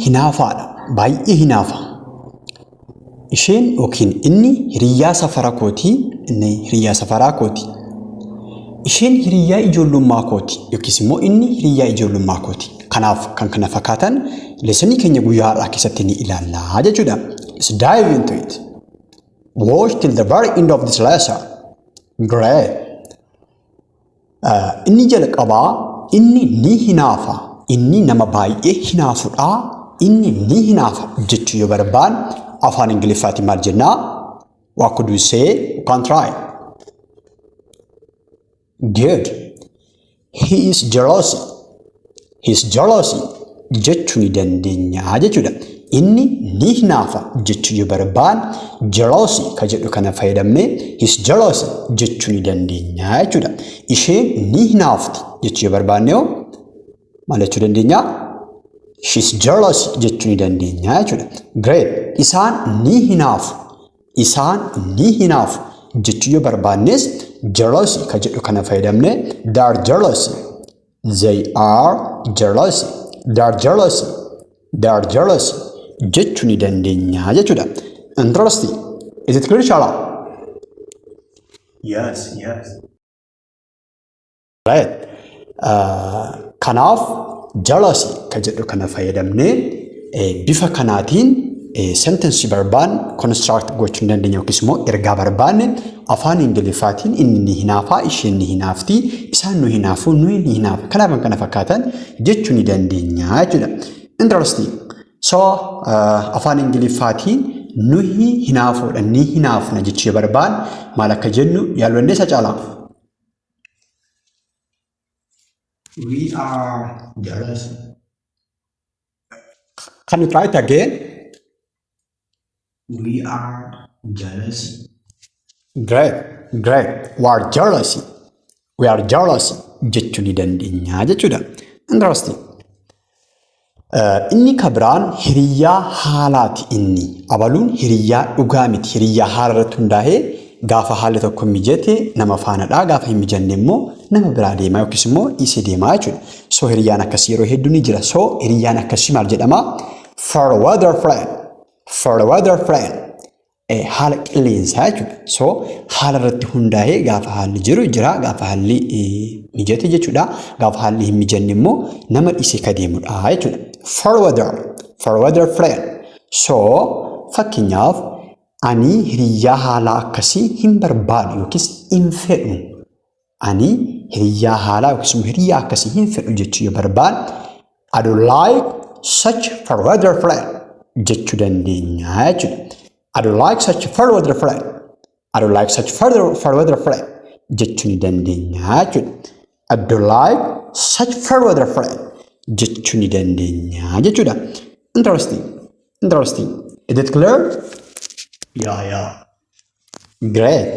hinaafaadha. Baay'ee hinaafa. Isheen yookiin inni hiriyyaa safara kooti. Inni hiriyyaa safaraa kooti. Isheen hiriyyaa ijoollummaa kooti yookiis immoo inni hiriyyaa ijoollummaa kooti. Kanaaf kan kana fakkaatan leesanii keenya guyyaa har'aa keessatti ni ilaalla jechuudha. Let's dive into it. Watch till the very end of this lesson. Great. Inni jalqabaa inni ni hinaafa. Inni nama baay'ee hinaafudha. Inni ni hinaafa jechuu yoo barbaanne afaan Ingiliffaatiin maal jennaa? What could you say? You can try. Good. He is jealous. He is jealous jechuu ni dandeenya jechuudha. Inni ni hinaafa jechuu yoo barbaanne jealous ka jedhu kana fayyadamnee he is jealous jechuu ni dandeenya jechuudha. Isheen ni hinaafti jechuu yoo barbaanne hoo maal jechuu dandeenya? She is jealous jechuu ni dandeenya jechuudha. Great. Isaan ni hinaafu. Isaan ni hinaafu jechuu yoo barbaannes jealous ka jedhu kana fayyadamnee they are jealous. They are jealous. They are jealous. They are jealous jechuu ni dandeenya jechuudha. Interesting. Is it clear, Chala? Yes. Right. Kanaaf jealousy ka jedhu kana fayyadamnee bifa kanaatiin sentence barbaanne construct gochuu ni dandeenya yookiis immoo ergaa barbaanne afaan Ingiliffaatiin inni ni hinaafaa, isheen ni hinaafti, isaan nu hinaafu, nuyi ni hinaafa. Kanaaf kan kana fakkaatan jechuu ni dandeenya jechuudha. Interesting. So afaan Ingiliffaatiin nuyi hinaafuudha, ni hinaafna jechuu yoo barbaanne maal akka jennu yaaluu dandeessaa Caalaa? We are jealous. Can you try it again? We are jealous. Great, great. We are jealous. We are jealous jechuu ni dandeenya jechuudha. Interesting. Inni ka biraan hiriyyaa haalaati inni. Abaluun hiriyyaa dhugaa miti. Hiriyyaa haala irratti hundaa'ee gaafa haalli tokko mijate nama faanadha. Gaafa hin mijanne immoo nama biraa deemaa yookiis immoo dhiisee deemaa jechuudha. So hiriyyaan akkasii yeroo hedduu ni jira. So hiriyyaan akkasii maal jedhama? Fair weather friend. Fair weather friend. Haala qilleensaa jechuudha. So haala irratti hundaa'ee gaafa haalli jiru jira, gaafa haalli mijate jechuudha. Gaafa haalli hin mijanne immoo nama dhiisee ka deemudha jechuudha. Fair weather, fair weather friend. So fakkeenyaaf ani hiriyyaa haalaa akkasii hin barbaadu yookiis hin fedhu. Ani hiriyyaa haalaa yookiis immoo hiriyyaa akkasii hin fedhu jechuu yoo barbaanne I don't like such fair weather friend jechuu dandeenya jechuudha. I don't like such fair weather friend. I don't like such fair weather friend jechuu ni dandeenya jechuudha. I don't like such fair weather friend jechuu ni dandeenya jechuudha. Interesting. Interesting. Is it clear? Yeah. Great.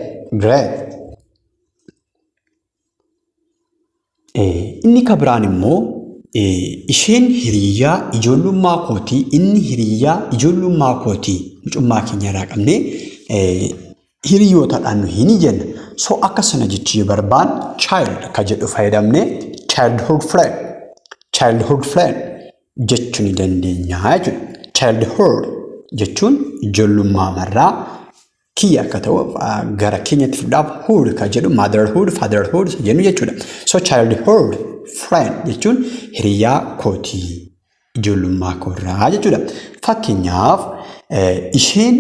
Great. Inni ka biraan immoo isheen hiriyyaa ijoollummaa kootii, inni hiriyyaa ijoollummaa kootii mucummaa keenya irraa qabnee hiriyyootadhaan nuyi ni jenna. So akka sana jechuu yoo barbaanne child ka jedhu fayyadamnee childhood friend, childhood friend jechuu ni dandeenya jechuudha. Childhood jechuun ijoollummaa marraa kiyya akka ta'u gara keenyatti fiduudhaaf hood ka jedhu motherhood, fatherhood isa jennu jechuudha. So childhood friend jechuun hiriyyaa kootii ijoollummaa koorraa jechuudha. Fakkeenyaaf isheen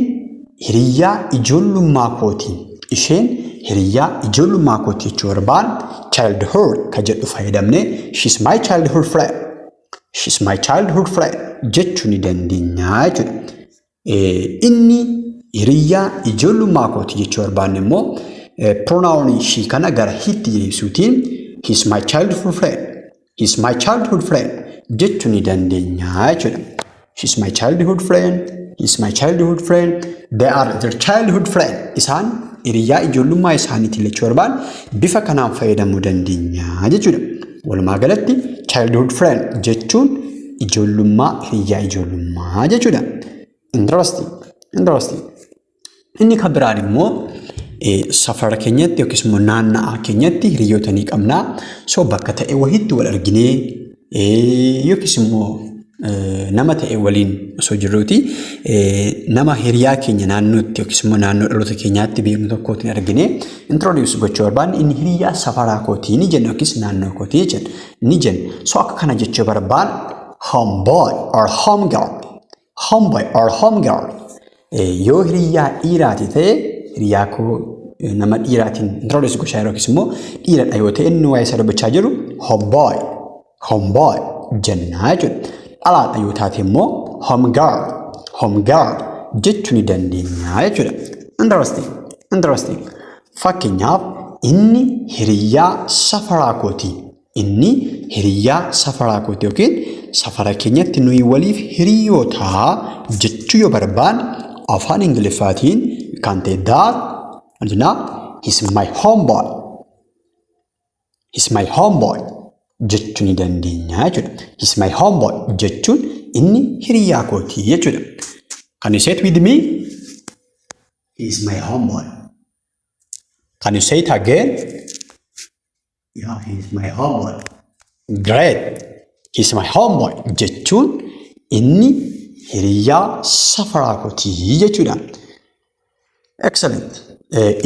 hiriyyaa ijoollummaa kootii, isheen hiriyyaa ijoollummaa kootii jechuu barbaanne childhood ka jedhu fayyadamnee she's my childhood friend, she's my childhood friend jechuu ni dandeenya jechuudha. Inni hiriyyaa ijoollummaa kooti jechuu barbaanne immoo pronoun she kana gara he-tti deebisuutiin he's my childhood friend, he's my childhood friend jechuu ni dandeenya jechuudha. She's my childhood friend, he's my childhood friend, they are their childhood friend. Isaan hiriyyaa ijoollummaa isaaniitiin jechuu barbaanne bifa kanaan fayyadamuu dandeenya jechuudha. Walumaa galatti childhood friend jechuun ijoollummaa, hiriyyaa ijoollummaa jechuudha. Interesting, interesting. Inni kan biraan immoo safara keenyatti yookiis immoo naanna'aa keenyatti hiriyoota ni qabna. So bakka ta'e wahiitti wal arginee yookiis immoo Nama ta'e waliin osoo jirruuti nama hiriyaa keenya naannootti yookiis immoo naannoo dhaloota keenyaatti beeknu tokkootiin argine introduce gochuu barbaanne, inni hiriyaa safaraa kootii ni jenna yookiis naannoo kootii jenna ni jenna. So akka kana jechuu barbaanne, homeboy or homegirl, homeboy or homegirl. Yoo hiriyaa dhiiraati ta'e, hiriyaa koo nama dhiiraatiin introduce gochaa jiru yookiis immoo dhiiradha yoo ta'e inni waa'ee isaa dubbachaa jiru, homeboy, homeboy jennaa jechuudha. Dhalaadha yoo taate immoo homegirl, homegirl jechuu ni dandeenya jechuudha. Interesting, interesting. Fakkeenyaaf, inni hiriyaa safaraa kooti. Inni hiriyaa safaraa kooti yookiin safara keenyatti nuyi waliif hiriyootaa jechuu yoo barbaanne, afaan Ingiliffaatiin kan ta'e that jennaa, "He's my homeboy. He's my homeboy" jechuu ni dandeenya jechuudha. "He's my homeboy" jechuun inni hiriyaa kootii jechuudha. Can you say it with me? He's my homeboy. Can you say it again? Yeah, he's my homeboy. Great. "He's my homeboy" jechuun inni hiriyaa safaraa kootii jechuudha. Excellent.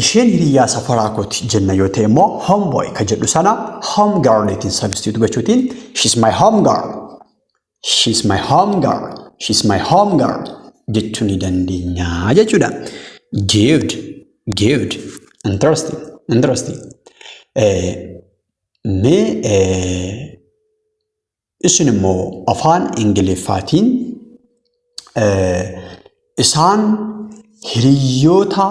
Isheen hiriyaa safaraa kooti jenna yoo ta'e immoo, homeboy ka jedhu sana homegirl substitute gochuutiin, "She's my homegirl. She's my homegirl. She's my homegirl" jechuu ni dandeenya jechuudha. Good. Good. Interesting. Interesting. Mee isin immoo afaan Ingiliffaatiin isaan hiriyoota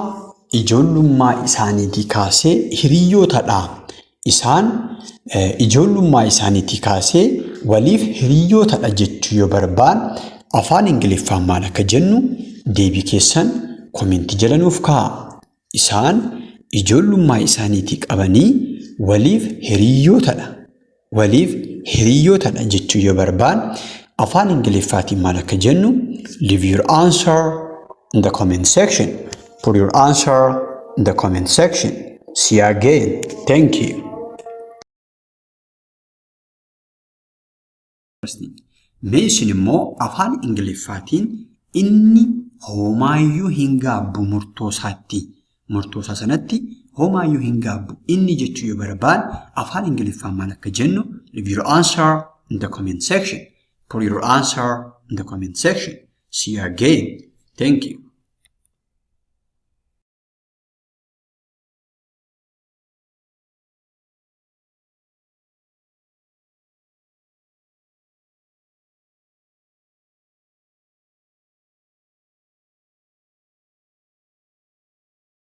ijoollummaa isaaniitii kaasee hiriyootadha. Isaan ijoollummaa isaaniitii kaasee waliif hiriyootadha jechuu yoo barbaanne, afaan Ingiliffaan maal akka jennu deebii keessan comment jala nuuf kaa'aa. Isaan ijoollummaa isaaniitii qabanii waliif hiriyootadha. Waliif hiriyootadha jechuu yoo barbaanne, afaan Ingiliffaatiin maal akka jennu leave your answer in the comment section. Put your answer in the comment section. See you again. Thank you. Mee isin immoo afaan Ingiliffaatiin inni homaayyuu hin gaabbu murtoo isaatti. Murtoo isaa sanatti homaayyuu hin gaabbu inni jechuu yoo barbaanne, afaan Ingiliffaan maal akka jennu leave your answer in the comment section. Put your answer in the comment section. See you again. Thank you.